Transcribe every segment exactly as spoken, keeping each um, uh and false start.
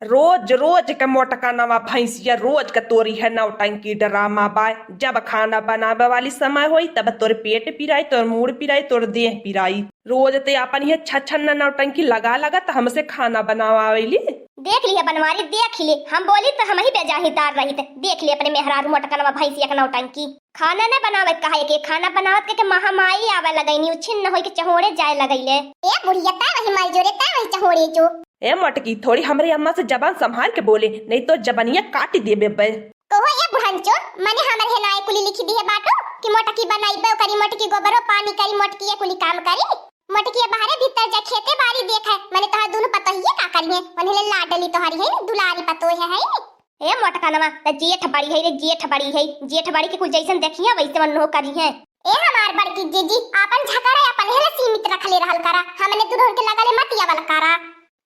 रोज रोज के मोटकनवा भैंसिया, रोज के तोरी है नौटंकी ड्रामा बाय। जब खाना बनावे वाली समय होई, तब तोर पेट पिराई, तोर मूड़ पिराई, तोर देह पिराई। रोज ते आपन ये छछन नौटंकी लगा लगा त हमसे खाना बनावावेली। देख लिया बनवारी, देख ले, हम बोली त हमही बेजाहिदार रहित। देख ले अपने मेहरारू मोटकनवा भैंसिया के नौटंकी। खाना न बनावत कहा के, खाना बनावत के, के महामाई आवे लगैनी, उछिन न होई के चहोड़े जाए लगैले। ए बुढ़िया, तै वही माई जोरे, तै वही चहोड़े जो। ए मोटकी, थोड़ी हमरे अम्मा से जबान संभाल के बोले, नहीं तो जबनिया काट देबे बे। कहो ए बुढ़ंचो, मने हमरे हेनाए कुली लिखी दिहे बाटू कि मोटकी बनाइबे, ओकरी मोटकी गोबरो पानी करी, मोटकी ये कुली काम करी। मोटकी ये बाहरे भीतर जा खेते बारी देखे, मने तोहार दुनु पतोहिए का करिहे, ओन्हें ले लाडली तोहारी है, दुलारी पतोह है। ए मोटकनवा, त जेठ बड़ी है रे, जेठ बड़ी है। जेठ बड़ी के कुछ जैसन देखिया वैसे मन हो करी है। ए हमार बड़की जीजी, आपन झगड़ा अपन हेले सीमित रखले रहल करा, हमने दुल्हन के लगले मत आवल करा।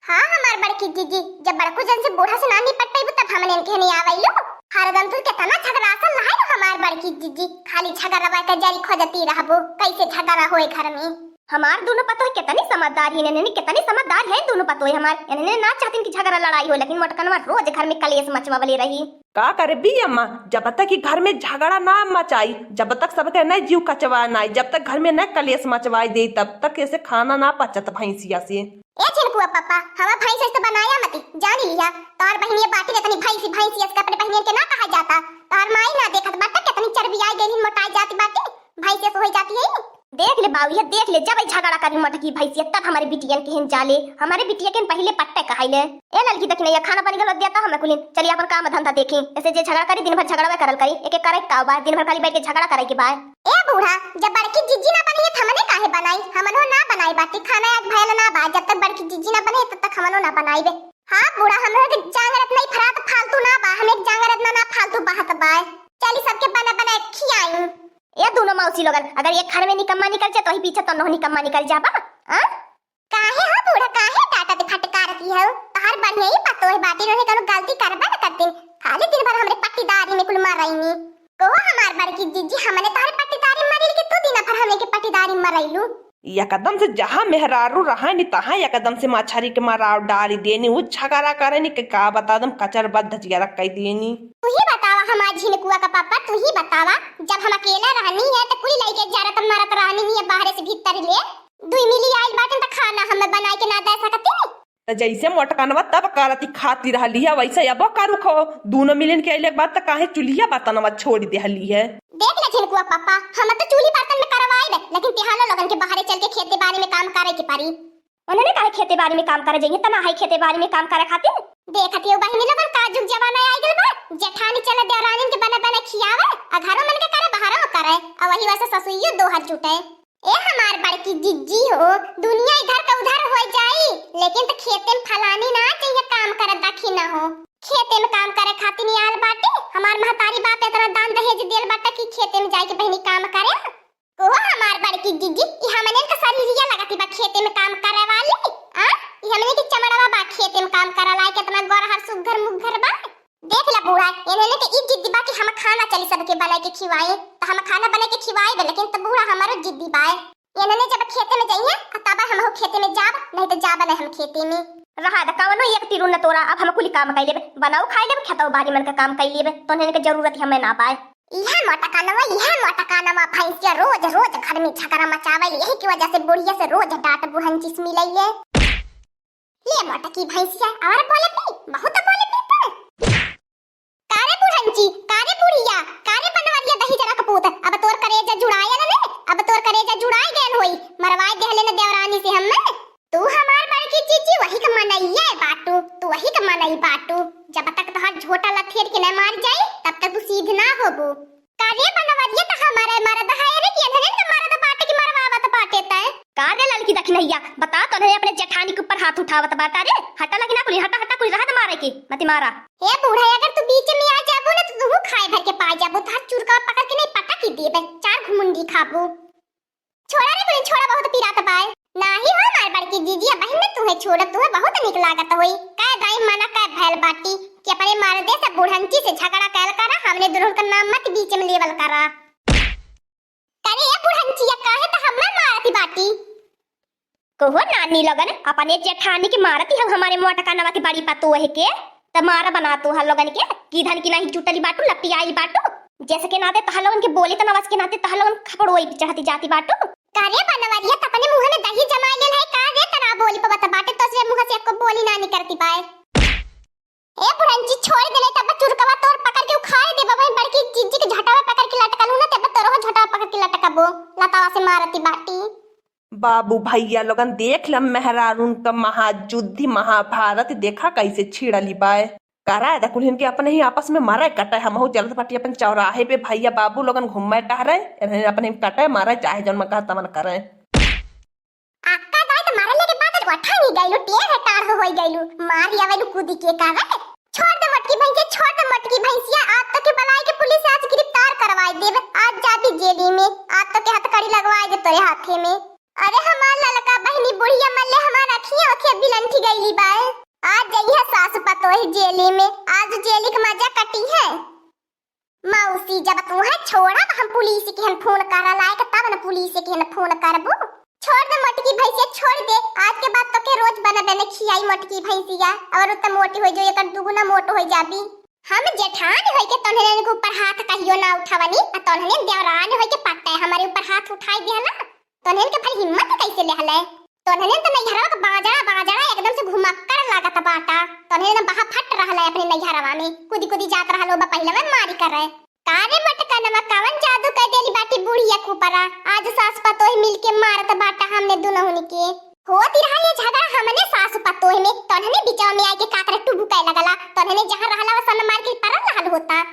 हाँ हमार बड़की जीजी, जब बड़कू जन से बूढ़ा से ना निपट पाइबू तब हमने इनके नहीं आवैलू। हरदम तू कितना झगड़ा असल रहे हमार बड़की जीजी, खाली झगड़ा के जरी खोजती रहबू, कैसे झगड़ा होए घर में। हमार दुनो पतोह कितनी समझदार ही, इन्हने कितनी समझदार है दुनो पतोह हमार। इन्हने ना चाहतीन कि झगड़ा लड़ाई हो, लेकिन मोटकनवा रोज घर में कलेश मचवावले रही। का करबी अम्मा, जब तक कि घर में झगड़ा ना मचाई, जब तक सबके न जीव कचवा नाई, जब तक घर में न कलेश मचवाई दे, तब तक ऐसे खाना ना पचत भैंसिया से। ए झिनकुआ पापा, हमार भैंस ऐसे बनाया मती, जान लिया। तोहर बहिनिया बाटी ने तनी भैंसी, भैंसी ऐसे अपने बहिनियन के ना कहा जाता। तोहर माई ना देखत बाटे, कितनी चर्बी आई गई, मोटाई जाती बाटी, भैंस ऐसे हो जाती है। देख ले बाऊ, ये देख ले, जब ई झगड़ा करी मोटकी भैंसिया, तब हमारे बिटियन के हिन जाले, हमारे बिटिया के हिन पहिले पट्टे कहाइले। ए ललकी, देखी नहीं, ये खाना बन गलो, देता हमें कुलिन, चलिए अपन काम धंधा देखी। ऐसे जे झगड़ा करी, दिन भर झगड़ा करल करी, एक एक करे का बा, दिन भर खाली बैठ के झगड़ा करे के बा। ए बूढ़ा, जब बड़की जीजी ना बनी है, त हमने काहे बनाई? हमनो ना बनाई बाटी, खाना आज भयल ना बा, जब तक बड़की जीजी ना बने, तब तक हमनो ना बनाई बे। हाँ बूढ़ा, हमरो के जांगर इतना ही फरात फालतू ना बा, हम एक जांगर इतना ना फालतू बहत बा। चली सबके बना बना खियाई। ए दोनों मौसी लोगन, अगर एक घर में निकम्मा निकल जाए, तो ही पीछे तो नौ निकम्मा निकल जाबा। आ? काहे हो बूढ़ा, काहे डांटत फटकारत ही हो? तोहार बढ़िया ही पतोह बाटी, उन्हें कौनो गलती करबा न करतीन। खाली दिन भर हमरे पट्टीदारी में कुल मरैनी। कहो हमार बड़की जीजी, हमने तोहरे पट्टीदारी मरिल कि तू दिन भर हमने के पट्टीदारी मरैलू? एकदम से जहाँ मेहरारू रहे नी, तहाँ एकदम से मछरी के मराव डाली देनी। उ झगड़ा करे नी के का बता दम, कचर बद्ध जिया रख देनी। तू ही बतावा हमार झिनकुआ का पापा, तू ही बतावा, जब हम अकेला रहनी है तो कुल लइके जरत मरत रहनी है बाहरे से भीतर ले। दुई मिली आइल बाटन त खाना हमें बनाए के ना दे सकती। त जैसे मोटकनवा तब करती खाती रहली है, वैसे अबो करू खो। दूनो मिलिन के अइले के बाद त काहे चुल्हिया बतनवा छोड़ देहली है? देख ले झिनकुआ पापा, हम त चूल्ही बर्तन में करवाइबे, लेकिन तिहानो लोगन के बाहरे चल के खेते बाड़ी में काम करे के पड़ी। उन्हने काहे खेते बाड़ी में काम करे जाइए, तना है खेते बाड़ी में काम करे खातिर? देखत हो बहिनी लोगन, का जुग जमाना आइ गइल बा, जेठानी चले देवरानिन के बने बने खियावे, आ घरो मन के करे, बाहरो करे, आ वही वैसे ससुइयो दोहर जुटे। ए हमार बड़की जिज्जी हो, दुनिया इधर का उधर हो जाई, लेकिन त खेते में फलानी ना चाहिए काम करे दखिना हो। खेते में काम करे खातिर आल बाटे, हमार महतारी बाप इतना दान दहेज देल बाटे कि खेते में जाके बहिनी काम करे। कहो हमार बड़की जिज्जी, ई हमने का शरीरिया लगती बा खेते में काम करे वाली? आ? ई हमने के चमड़वा बा खेते में काम करे लायक, इतना गोरहर सुघर मुघर बा। देख ला बूढ़ा, इन्हने के ई जिद्दी बा कि हम खाना चली सबके बनाए के खिवाए, त हम खाना बनाए के खिवाए बे, लेकिन त बूढ़ा हमारो जिद्दी बा। इन्हने जब खेते में जइहे, आ तब हम हो खेते में जाब, नहीं त जाब नहीं हम खेते में। रहा द कवनो एक तिरु न तोरा, अब हम कुली काम कइ लेबे, बनाऊ खाइ लेबे, खेतौ बारी मन का काम कइ लेबे, तो इन्हने के जरूरत ही हमें ना पाए। इहे मोटकनवा, इहे मोटकनवा भैंसिया रोज रोज घर में झगड़ा मचावे, यही की वजह से बुढ़िया से रोज डांट बुढ़ंची से मिलैये। ले मोटकी भैंसिया, और बोले पी, बहुत बोले पी तू। कारे बुढ़ंची, कारे बुढ़िया, कारे बनवरिया दही जरा कपूत, अब तोर करेजा जुड़ायल ने, अब तोर करेजा जुड़ाई गयल होई, मरवाई देहले न देवरानी से हम्मे। तू हमार बड़की जीजी वही के मनइया बाटू, तू वही के मनई बाटू। जब तक तोहार झोटा लथेर के न मार जाई, तब तक तू सीध ना होबू। का रे बनवरिया त हमारे मरद है रे, कि एन्हरे के मरद बाटे कि मरवावत बाटे तै? का रे ललकी दखिनैया, बता तो नहीं अपने जेठानी के ऊपर हाथ उठावत बाटा रे। हटा लगी ना कुली, हटा, हटा कुली, रहा दे मारे के, मत मारा। हे बूढ़ा, अगर तू बीच में आ जाबू ना तो तू खाए भर के पा जाबू, तोहार चुरका पकड़ के नहीं पटक ही देबे, चार घुमुंडी खाबू। छोड़ा रे कुली, छोड़ा, बहुत पिरात बाय। नाही हो हमार बड़की जीजी, अब बहिन ने तुहे छोड़ब, तुहे बहुत निक लागत होई। कै दाई मना कै भैल बाटी कि अपने मर्दे से बुढ़ंची से झगड़ा कैल करा, हमने दुल्हन का नाम मत बीच में लेवल करा। करे ए बुढ़ंचिया, काहे त हमें मारती बाटी? कहो नानी लोगन, अपने जेठानी के मारत ही हम हमारे मोटकनवा के बड़ी पतोह के, त मारा बना तोहर लोगन के, कि धन की नाही जुटली बाटू, लपियाई बाटू। जैसे के नाते तोहर लोगन के बोली त नवस के नाते तोहर लोगन खपड़ोई पे चढ़ती जाती बाटू। का रे बनवरिया, त अपने मुँह में दही जमाई लेल है का रे, तना बोली पवत बाटे, तो से मुँह से एको बोली ना निकरती पाए। ए बुढ़ंची, छोड़ देले तब चुरकवा तोर पकड़ के उखाड़ देबो, बहन बड़की जिज्जी के झटवा पकड़ के लटकल हूँ ना, तब तोरो झटवा पकड़ के लटकबो, लतावा से मारती बाटी। बाबू भैया लोगन देख ल, मेहरारून क महाजुद्धि महाभारत देखा कैसे छिड़ली बाय। करा द कुल्हिन के अपने ही आपस में मरे कटे, हमहू चलत बाटी अपन चौराहे पे, भैया बाबू लोगन घूमे टहरे, इन्हें अपने ही कटे मरे, चाहे जौन मन कहा तमन करे। अक्का दाई त मारले के बाद गोठा नहीं गइलू, टेढ़ है टाढ़ हो होई गइलू, मार आवैलू कूदी के कावे। छोड़ दे मोटकी भैंसिया, छोड़ दे मोटकी भैंसिया, आज तो के बुलाई के पुलिस आज गिरफ्तार करवाई देब, आज जाबी जेली में, आज तो के हथकड़ी लगवाई दे तोरे हाथे में। अरे हमार ललका बहनी बुढ़िया मल्ले हमार अखियां अखियां बिलंठी गईली बाय, आज जइहे सास पतोह जेली में, आज जेली के मजा कटी है। मौसी, जब तू है छोड़ा, हम पुलिस के हम फोन करा लायक, तब न पुलिस के हम फोन करबो। छोड़ दे मोटकी भैंसिया, छोड़ दे। आज के बाद तो के रोज बने बने खियाई मोटकी भैंसिया, और उत्तम मोटी हो जो, एकर दुगुना मोट हो जाबी। हम जेठान होई के तोहने के ऊपर हाथ कहियो ना उठावनी, आ तोहने देवरान होई के पट्टे हमारे ऊपर हाथ उठाई दिया ना। तोहने के भल हिम्मत कैसे ले हले? तोहने तो नैहरवा के बाजड़ा, बाजड़ा एकदम से घुमक्कड़ लागत बाटा। तोहने एकदम बहा फट रहले अपने नैहरवा में, कूदी कूदी जात रहलो बा पहिले में मारी करे। का रे मटकनवा, कवन जादू कर देली बाटी बुढ़िया के ऊपरा? आज सास पतोह मिल के मारत बाटा हमने दुनहुन के। होत रहा ये झगड़ा हमने सास पतोह में, तोहने बिचवा में आके काकरे टुबुकाए लगला, तोहने जहाँ रहला वसन मार के परल रहल होता।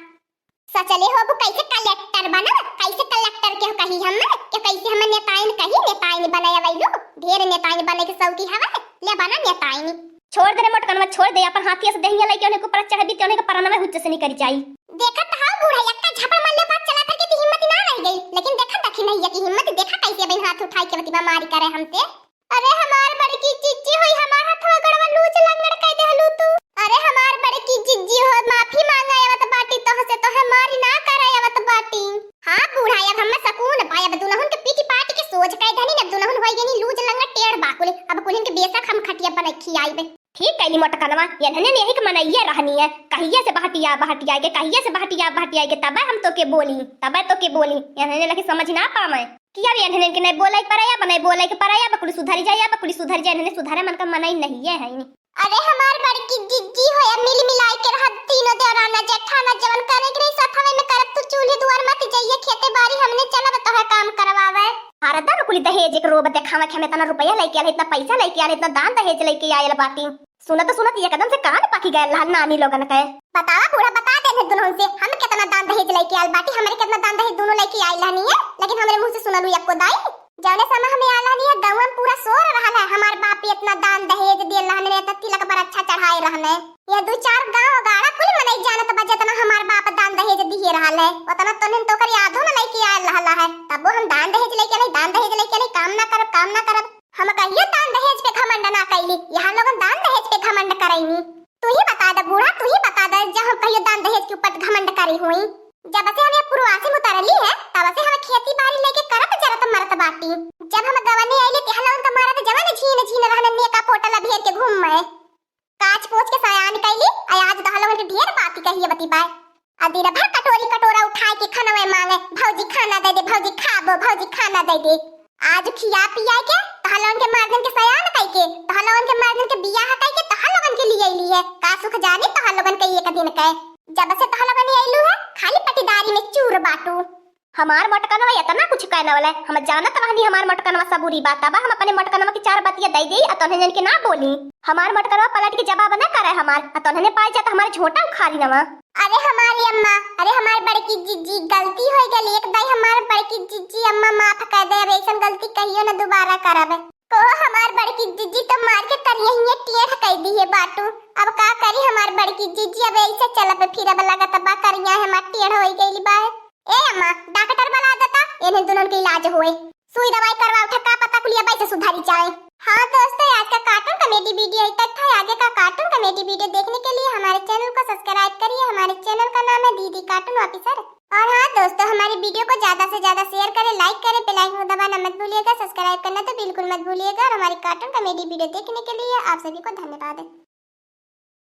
सचले होबू कैसे कलेक्टर बनल, कैसे कलेक्टर के कही हम, के कैसे हम नेताइन कही, नेताइन बनाए वैलू, ढेर नेताइन बने के शौकी हवे, ले बना नेताइन। छोड़ दे रे मोटकनवा, छोड़ दे, अपन हाथिया से देहिया लइके उन्हें के ऊपर चढ़बी, ते उन्हें के परनवा हुच्च से निकल जाई। देखत हौ बूढ़ा, एक्का झपड़ मल्ले बाद चला फिर के ती हिम्मत ना रह गई, लेकिन देखा दखिनहिया की हिम्मत, देखा कैसे बहन हाथ उठाई के बतिबा मारी करे हमसे। अरे हमार बड़की जिज्जी होई, हमार हथवा गोड़वा लूज लंगड़ कह देहलू तू। अरे हमार बड़की जिज्जी हो, माफी मांगा आवत बाटी तोहसे, तोहे मारी ना करे आवत बाटी। हाँ बूढ़ा, अब हमें सकून बा, अब दुनहुन के पीटी पाटी के सोझ कह देनी, अब दुनहुन होई गनी लूज लंगड़ टेढ़ बाकुल, अब कुलिन के बेशक हम खटिया पर खियाइबे। ठीक कैली मोटकनवा, एन्हने यही के मनइया रहनी है, कहिया से बहटिया बहटिया के, कहिया से बहटिया बहटिया के, तबे हम तो के बोली, तबे तो के बोली, एन्हने लगे समझ ना पावे कि अब एन्हने के नहीं बोले के पराया, नहीं बोले के पराया, बकुली सुधरी जाए, बकुली सुधरी जाए, एन्हने सुधारे मन का मनई नहीं है, है नहीं। अरे हमार बड़की जिज्जी हो, या मिल मिलाई के रह तीनों देवराना जेठाना, जवन करे के रही सथवे में करब, तू चूल्हे दुआर मत जाइए, खेते बाड़ी हमने चलब तोहे काम करवावे। हरदम कुली दहेज एक रोब देखावे के हम इतना रुपया लेके आयल, इतना पैसा लेके आयल, इतना दान दहेज लेके आयल बाटी। सुनत सुनत एकदम से कान पकी गयल रहल नानी लोगन के। बतावा बूढ़ा, बता दे दुनों से, हम कितना दान दहेज लेके आयल बाटी, हमरे कितना दान दहेज दोनों लेके आयल रहनी है, लेकिन हमरे मुंह से सुनलू एको दाई। जौने समय हमें आयल रहनी है, गाँव में पूरा शोर रहल है, हमार बाप इतना दान दहेज दियल रहने, इतना तिलक पर अच्छा चढ़ाए रहने। ये दो चार गाँव गाड़ा कुल मनई जानत बा, जितना हमार बाप दान दहेज दिए रहल है, उतना तोहन तो ओकर यादो न लेके आयल रहल है। तबो हम दान दहेज लेके नहीं, दान दहेज लेके नहीं, काम ना करब, काम ना करब। हम कहियो दान दहेज पे घमंड ना कैली, यहाँ लोगन दान दहेज पे घमंड करैनी। तू ही बता दे बूढ़ा, तू ही बता दे, जब हम कहियो दान दहेज के ऊपर घमंड करी हुई। जब से हमें पूर्वासी में उतरली है, तब से हम खेती बाड़ी लेके करत जरत मरत बाटी। जब हम गवने आइले, तेहला उनका मारत जवन झीन झीन रहन नेका पोटल अभियर के घूम में। काच पोछ के सयान कैली, आ आज तोहर लोगन के ढेर बाती कहिए बती पाए। आ दिन भर कटोरी कटोरा उठाए के खनवे मांगे, "भौजी खाना दे दे, भौजी खाबो, भौजी खाना दे दे।" आज खिया पिया के तोहर लोगन के मर्दन के सयान कई के, तोहर लोगन के मर्दन के बियाह कई के तोहर लोगन के लिए अइली है। का सुख जानी तोहर लोगन के एक दिन के। जब से तोहर लोगन अइलू है, खाली पटीदारी में चूर बाटू। हमार मोटकनवा इतना कुछ कहने वाला है, हम जानत रहनी हमार मोटकनवा सबूरी बात, तब हम अपने मोटकनवा के चार बतिया दे देई, आ तोहने जन के ना बोली। हमार मोटकनवा पलट के जवाब ना करे हमार, आ तोहने पाए जात हमार झोटा उखाड़ी नवा। अरे हमारी अम्मा, अरे हमार बड़की जिज्जी, गलती हो गई, एक दाई हमार बड़की जिज्जी अम्मा माफ कर दे, अब ऐसन गलती कहियो ना दोबारा करब। को हमार बड़की जिज्जी तो मार के करिया ही टेढ़ कर दी है बाटू। अब का करी हमार बड़की जिज्जी, अब ऐसे चलब फिरब लगत बा करिया हमार टेढ़ हो गई बा। ए अम्मा, डॉक्टर बुला देता, इन्हें दोनों के इलाज होए, सुई दवाई करवा उठा, का पता कुलिया बैसे सुधारी जाए। हाँ दोस्तों, आज का कार्टून का comedy video तक था। आगे का cartoon comedy video देखने के लिए हमारे channel को subscribe करिए। हमारे channel का नाम है दीदी Cartoon Officer। और हाँ दोस्तों, हमारी video को ज्यादा से ज्यादा share करें, like करें, bell icon को दबाना मत भूलिएगा, subscribe करना तो बिल्कुल मत भूलिएगा। और हमारी cartoon comedy video देखने के लिए आप सभी को धन्यवाद।